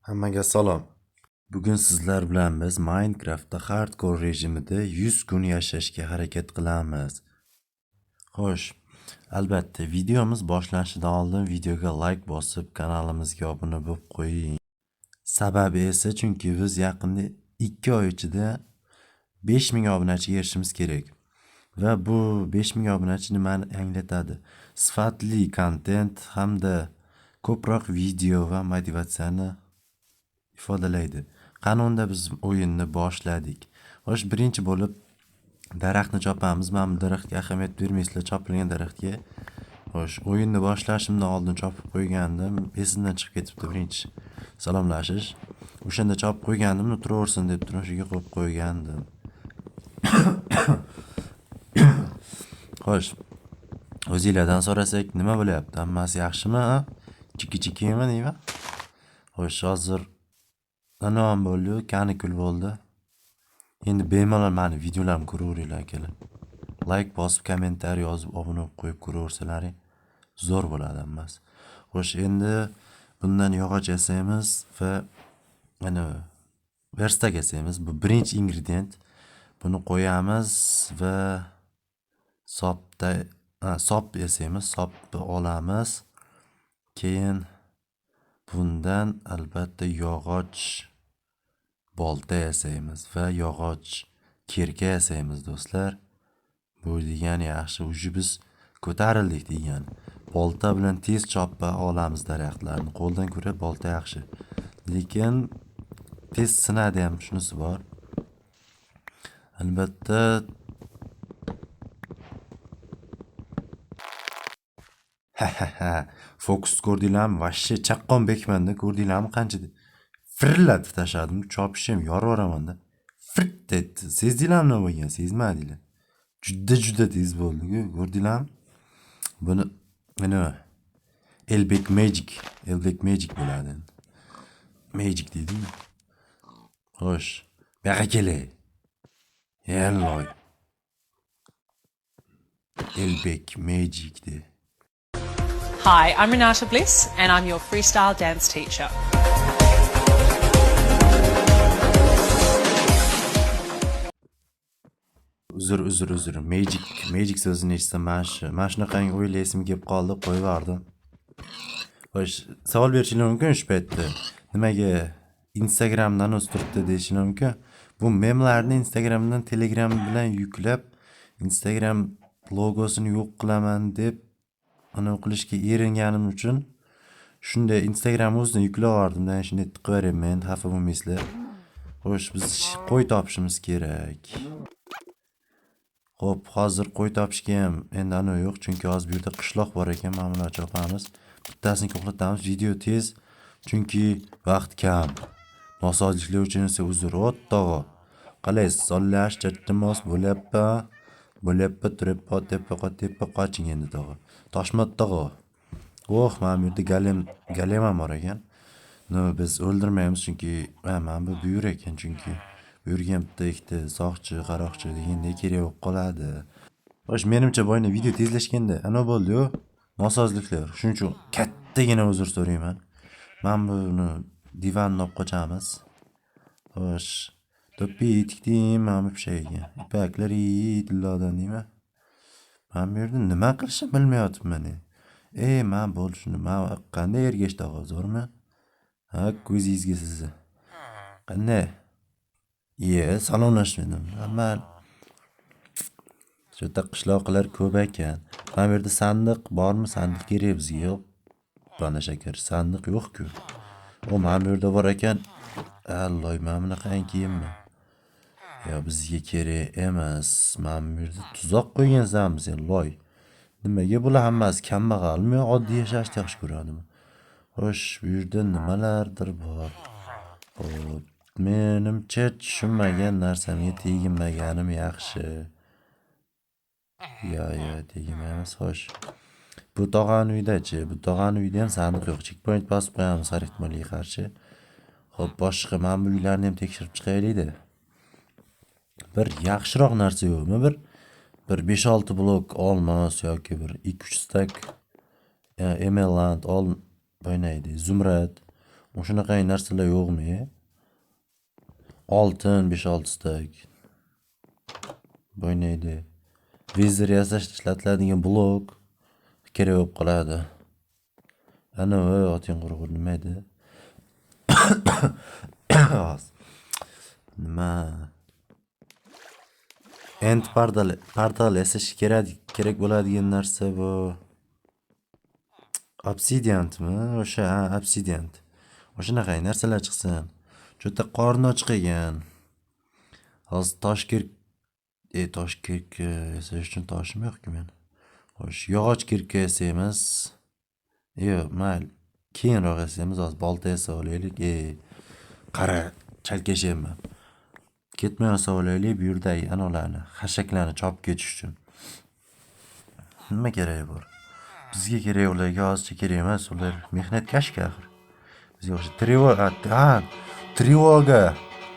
Hammaga salom. Bugun sizlar bilan biz Minecraftda hardcore rejimida 100 kun yashashga harakat qilamiz. Xo'sh, albatta videomiz boshlanishidan oldin videoga like bosib, kanalimizga obuna bo'lib qo'ying. Sababi esa chunki biz yaqinda 2 oy ichida 5000 obunachiga erishishimiz kerak. Va bu 5000 obunachi nimani anglatadi? Sifatli kontent hamda ko'proq video va motivatsiyani ifodalaydi. Qani unda biz o'yinni boshladik. Xo'sh, birinchi bo'lib daraxtni chopamiz. Mana bu daraxtga ahamiyat bermaysizlar, chopilgan daraxtga. Xo'sh, o'yinni boshlashimdan oldin chopib qo'ygandim. Esimdan chiqib ketibdi birinchi salomlashish. O'shanda chopib qo'ygandim, turaversin deb turib shuga qo'yib qo'ygandim. Xo'sh, o'zinglardan so'rasak nima bo'lyapti? Hammasi yaxshimi? Chiki-chikimi deyman? Xo'sh, hozir nima bo'ldi? Kanikul bo'ldi. Endi bemalol mani videolarimni ko'raveringlar akalar. Like bosib, kommentariy yozib, obuna bo'lib qo'yib ko'raversalaring zo'r bo'ladi hammasi. Xo'sh, endi bundan yog'och yasaymiz va mana verstak yasaymiz. Bu birinchi ingredient. Buni qo'yamiz va sopda sop yasaymiz. Sopni olamiz. Keyin bundan albatta yog'och bolta yasaymiz va yog'och kirka yasaymiz do'stlar. Bu degani yaxshi, уже biz ko'tarildik degani. Bolta bilan tez chopa olamiz daraxtlarni. Qo'ldan ko'ra bolta yaxshi. Lekin tez sinadi ham, shunisi bor. Albatta fokus ko'rdinglarmi? Vashshe chaqqon bekmanda ko'rdinglarmi qancha firlatib tashladim. Chopishim ham yorib yuboramanda. Firt etdi. Sezdinglarmi nima bo'lgan? Sezmadinglar. Juda-juda tez bo'ldi-ku, ko'rdinglarmi? Buni mana Elbek Magic, Elbek Magic bo'ladi endi. Magic deydimi? Xo'sh, bu yoqqa kelay. Yalloy. Elbek Magic de. Hi, I'm Renata Bliss and I'm your freestyle dance teacher. Uzr, uzr, uzr. Magic, Magic so'zini eshitsam mana shu, mana shunaqangi o'ylar esimga kelib qoldi, qo'yib yubordim. Xo'sh, savol berishinglar mumkin shu paytda. Nimaga Instagramdan o'zi turibdi deyishinglar mumkin. Bu memlarni Instagramdan Telegram bilan yuklab, Instagram logosini yo'q qilaman deb uni qilishga eringanim uchun shunday Instagram o'zini yuklab yubordim. Shunday tiqib yuboryapman, endi xafa bo'lmaysizlar. Xo'sh, biz qo'y topishimiz kerak. Xo'p, hozir qo'y topishga ham endi anavi yo'q, chunki hozir bu yerda qishloq bor ekan, mana bular chopamiz. Bittasini uxlatamiz, video tez, chunki vaqt kam. Nosozliklar uchun esa uzr. O'ttog'i. Qalaysiz? Sonlash iltimos bo'lyapti. Bo'lyapti, turibdi, tepa, tepa qoching endi tog'a. Toshma tog'a. Oh, mana bu yerda golem ham bor ekan. No, biz o'ldirmaymiz chunki mana bu buyur ekan, chunki bu yerga ham bitta ikkita soqchi, qaroqchi degandek kerak bo'lib qoladi. Xo'sh, menimcha boyna video tezlashganda ana bo'ldi-yu, nosozliklar. Shuning uchun kattagina uzr so'rayman. Mana buni divanni olib qochamiz. Xo'sh, to'ppi tikdim, mana bu pishak ekan. Ipaklar tillodan deyman. Mana bu yerda nima qilishni bilmayapman. Men bo'ldi shuni. Men qanday ergashdi og'a, zo'rmi? Ha, ko'zingizga sizni. Qanday? Iye, salomlashmadim. Hamma shu yerda qishloqlar ko'p ekan. Mana bu yerda sandiq bormi? Sandiq kerak bizga. Yo'q. Mana shakar, sandiq yo'q-ku. O, mana bu yerda bor ekan. Alloy, mana bunaqa kiyimmi? Yo, bizga kerak emas. Mana bu yerda tuzoq qo'ygansanmi sen, loy? Nimaga bular hammasi kambag'almi yo oddiy yashashni yaxshi ko'radimi? Xo'sh, bu yerda nimalardir bor. Xo'p, menimcha tushunmagan narsamga teginmaganim yaxshi. Yo, yo, teginmaymiz. Xo'sh. Bu tog'ani uyda-chi, bu tog'ani uyda ham sandiq yo'q. Checkpoint bosib qo'yamiz har ehtimolga qarshi. Xo'p, boshqa mana bu uylarni ham tekshirib chiqaylik-da. Bir yaxshiroq narsa yo'qmi? Bir 5-6 blok olmos yoki bir 2-3 stak emerald ol o'ynaydi. Zumrad O'shanaqa narsalar yo'qmi? Oltin 5-6 stak. Bo'ynaydi. Vizor yasashda ishlatiladigan blok kerak bo'lib qoladi. Ana u oting qurg'ur nima edi? Nima? End portal yasash kerak bo'ladigan narsa bu obsidiantmi? O'sha, ha, obsidiant. O'shanaqa narsalar chiqsin. Cho'ta qorni ochiq ekan. Hozir tosh tosh kirki yasash uchun toshim yo'q-ku men. Xo'sh, yog'och kirki yasaymiz. Yo'q, mayli. Keyinroq yasaymiz. Hozir bolta yasab olaylik. Qara, chalkashyapman. Ketmay yasab olaylik bu yerdagi anolarni, xashaklarni chopib ketish uchun. Nima keragi bor? Bizga kerak ularga hozircha kerak emas. Ular mehnatkashga axir. Bizga o'sha trevoga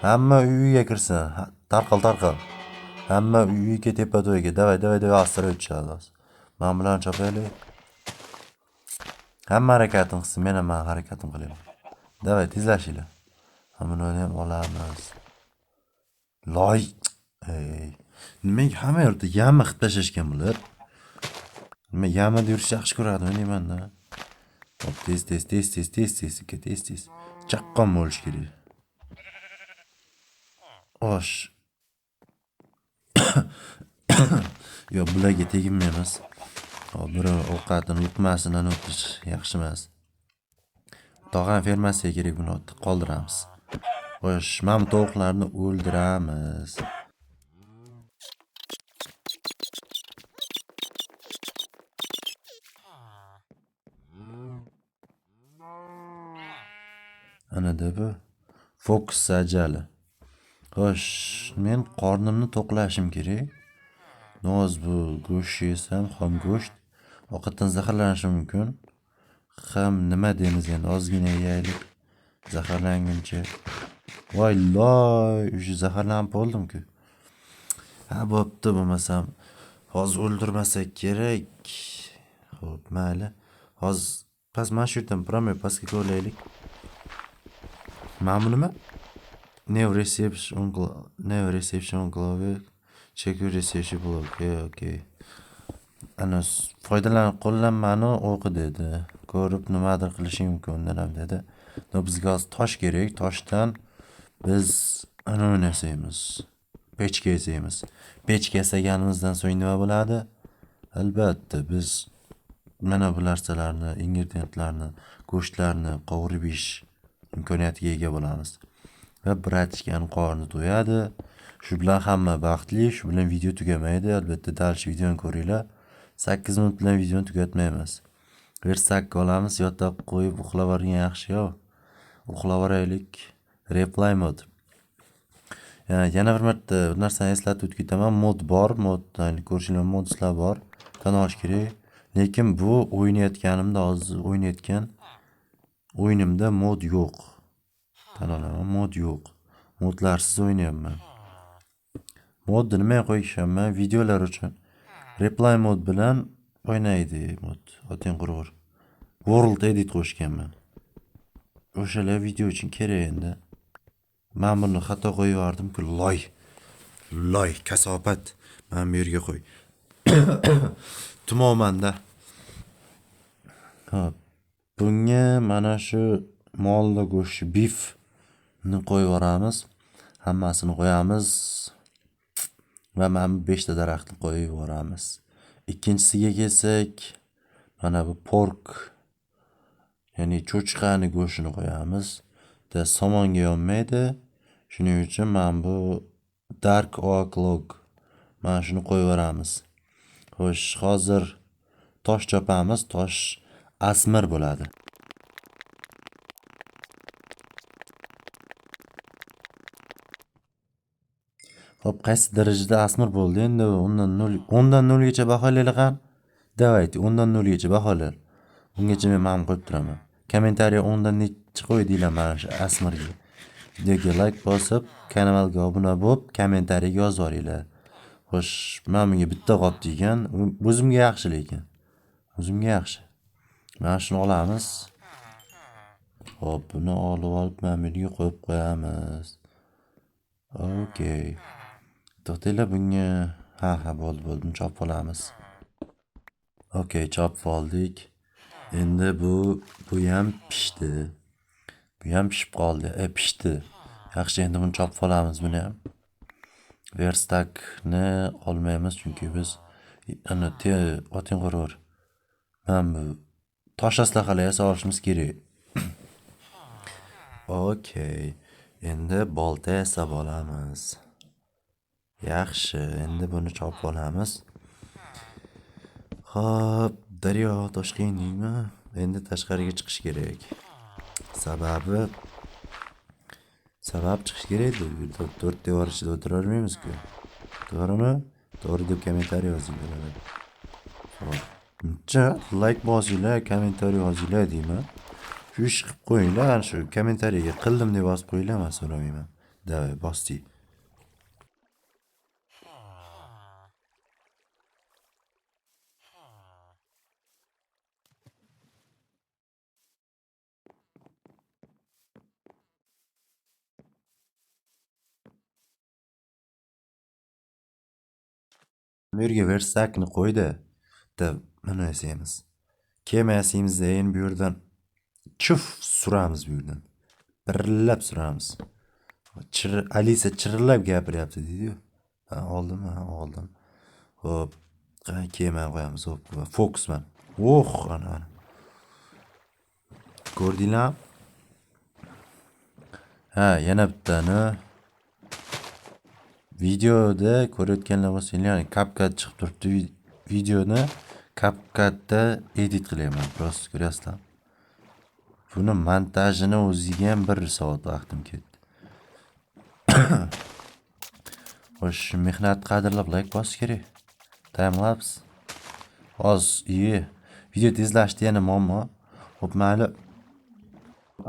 hamma uyiga kirsin. Tarqal, tarqal. Hamma uyiga, tepa to'yga. Davay, davay, davay, asir o'tishadi hozir. Mana bularni chopaylik. Hamma harakatini qilsin, men ham harakatim qilaman. Davay, tezlashinglar. Buni ham olamiz. Loy. Ey. Nimaga hamma yerda yama qilib tashlashgan bular? Nima yamada yurishni yaxshi ko'radimi deyman-da. Hop, tez tez tez tez tez tez tez tez. Chaqqon bo'lish kerak. Osh. Yo'q, bularga teginmaymiz. Hop, biri ovqatini luqmasini o'tish yaxshi emas. Tog'am fermasiga kerak, buni qoldiramiz. Xo'sh, mana bu tovuqlarni o'ldiramiz. Ana bu fokus ajali. Xo'sh, men qornimni to'qlashim kerak. Noz bu go'sht yesam, xom go'sht ovqatdan zaharlanishim mumkin. Ham nima deymiz endi, ozgina yeyaylik zaharlanguncha. Voy loy, o'sha zaharlanib bo'ldim-ku. Ha, bo'pti, bo'lmasam hozir o'ldirmasak kerak. Xo'p, mayli. Hozir past mana shu yerdan promay pastga ko'raylik. Mana bu nima? New reception global check reception blog. Okay. Ana foydalanib qo'llanmani o'qi dedi. Ko'rib nimadir qilishing mumkin undan ham dedi. No, bizga hozir tosh kerak. Toshdan biz ana yasaymiz. Pechka yasaymiz. Pechka yasaganimizdan so'ng nima bo'ladi? Albatta biz mana bu narsalarni, ingredientlarni, go'shtlarni qovurib yeyish imkoniyatiga ega bo'lamiz. Va bratishkani qorni to'yadi. Shu bilan hamma baxtli, shu bilan video tugamaydi. Albatta dальше videoni ko'ringlar. 8 minut bilan videoni tugatmaymiz. Versakka olamiz, yotoq qo'yib uxlab yuborgan yaxshi-yo. Uxlab yuboraylik. Replay mod. Yana bir marta bir narsani eslatib o'tib ketaman. Mod bor, mod, ya'ni ko'rishinglar modslar bor. Tan olish kerak. Lekin bu o'ynayotganimda, hozir o'ynayotgan o'yinimda mod yo'q. Tan olaman, mod yo'q. Modlarsiz o'ynayapman. Modni nimaga qo'yishaman? Videolar uchun. Replay mod bilan o'ynaydi mod. Oting qurg'ur. World edit qo'shganman. O'shalar video uchun kerak endi. Men buni xato qo'yib yubordim-ku, loy. Loy, kasofat. Mana bu yerga qo'y. Tumovmanda. Xo'p. Bunga mana shu molli go'sht, bifni qo'yib yuboramiz. Hammasini qo'yamiz. Va mana bu 5 ta daraxtni qo'yib yuboramiz. Ikkinchisiga kelsak, mana bu pork, ya'ni cho'chqani go'shtini qo'yamiz. Da somonga yonmaydi. Shuning uchun mana bu dark oak log, mana shuni qo'yib yuboramiz. Xo'sh, hozir tosh chopamiz, tosh asmir bo'ladi. Xo'p, qaysi darajada asmir bo'ldi? Endi 10 dan 0 gacha baholaylik ham. Давайте 10 dan 0 gacha baholar. Ungacha men mana qo'yib turaman. Kommentariya 10 dan necha qo'ydinglar mana shu asmirga. Videoga like bosib, kanalga obuna bo'lib, kommentariyaga yozib yuboringlar. Xo'sh, men bunga bitta qop degan, o'zimga yaxshi lekin. O'zimga yaxshi. Mana shuni olamiz. Xo'p, buni olib olib mana bu yerga qo'yib qo'yamiz. Okey. To'xtanglar bunga. Ha, bo'ldi, bo'ldi. Buni chopib olamiz. Okey, chopib oldik. Endi bu ham pishdi. Bu ham pishib qoldi. Pishdi. Yaxshi, endi buni chopib olamiz buni ham. Verstakni olmaymiz chunki biz ana oting qurur. Mana bu tosh aslahalar yasab olishimiz kerak. Okey. Endi bolta yasab olamiz. Yaxshi, endi buni chopib olamiz. Xo'p, daryo Toshkentmi? Endi tashqariga chiqish kerak. Sabab chiqish kerak edi. Bu yerda to'rt devor ichida o'tiravermaymiz-ku. To'g'rimi? To'g'ri deb kommentariy yozinglar. Xo'p, uncha like bosinglar, kommentariy yozinglar deyman. Shu ish qilib qo'yinglar, ana shu kommentariyaga qildim deb yozib qo'yinglar, men so'ramayman. Davay, bosdik. Bu yerga versakni qo'ydi. Bitta nima yasaymiz? Kema yasaymiz, endi bu yerdan chuf suramiz bu yerdan. Birlab suramiz. Alisa chirillab gapiryapti deydi-yu. Ha, oldim, ha, oldim. Xo'p, kema qo'yamiz. Xo'p, fokusman. Oh, ana, ana. Ko'rdinglar? Ha, yana bittani videoda ko'rayotganlar bo'lsa, ya'ni CapCut chiqib turibdi. Videoni CapCutda edit qilyapman. Просто ko'ryapsizlar. Buni montajini o'ziga ham 1 soat vaqtim ketdi. Xo'sh, mehnat qadrlab like bosish kerak. Timelapse. Hozir, video tezlashdi yana muammo. Xo'p, mayli.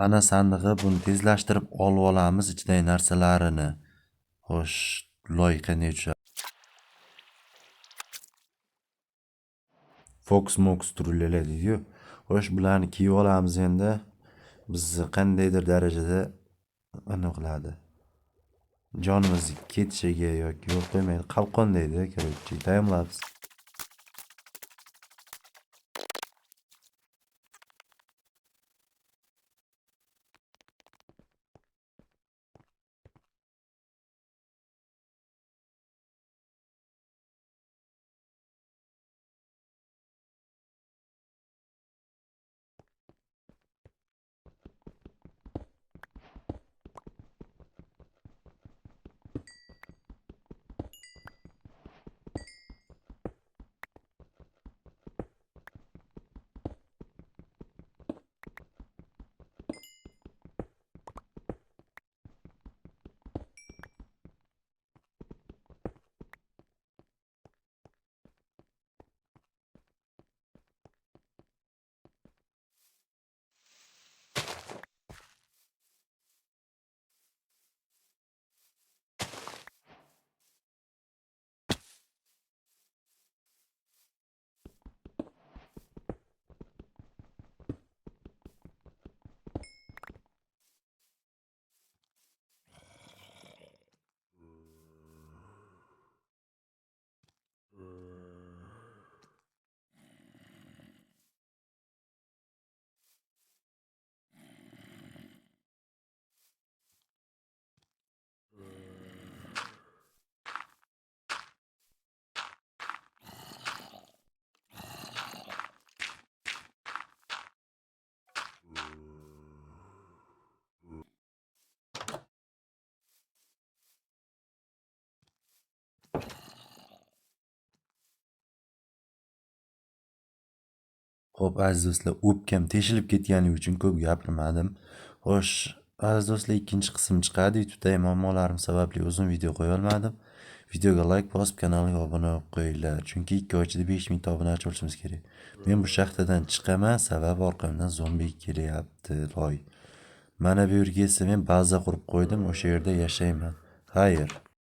Ana sandig'i buni tezlashtirib olib olamiz ichidagi narsalarini. Xo'sh, loy qanday tushadi? Fox Mox turlilar deydi-yu. Xo'sh, bularni kiyib olamiz endi. Bizni qandaydir darajada nima qiladi? Jonimiz ketishiga yoki yo'l qo'ymaydi. Qalqon deydi, короче, timelapse. Xo'p, aziz do'stlar, o'pkam teshilib ketgani uchun ko'p gapirmadim. Xo'sh, aziz do'stlar, ikkinchi qism chiqadi. YouTube'dagi muammolarim sababli uzun video qo'ya olmadim. Videoga like bosib, kanalga obuna bo'lib qo'yinglar. Chunki 2 oy ichida 5000 ta obunachi bo'lishimiz kerak. Men bu shaxtadan chiqaman, sababi orqamdan zombi kelyapti, loy. Mana bu yerga esa men baza qurib qo'ydim, o'sha yerda yashayman. Xayr.